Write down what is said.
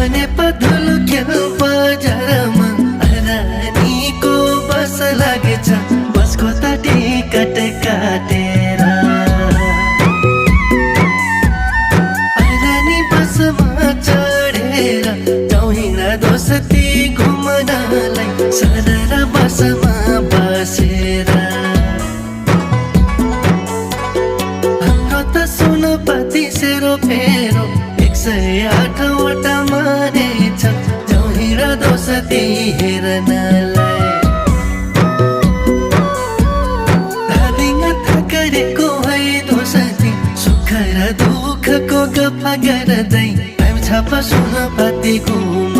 भने पधुलो खेल बजारमा रानीको बस लागेछ बसको त टिकट काटेर रानी बसमा चढेर जाउँ हिँड्दा दोस्ती घुम्नलाई सरर बसमा बसेर हाम्रो त सुनपति सेरो फेरो 108वटा मानेछ जाउँ हिँड दोस्ती हेर्नलाई धादिङ थकरेको है दोस्ती सुख र दुःखको गफ गर्दै टाइम छाप सुनपति घुम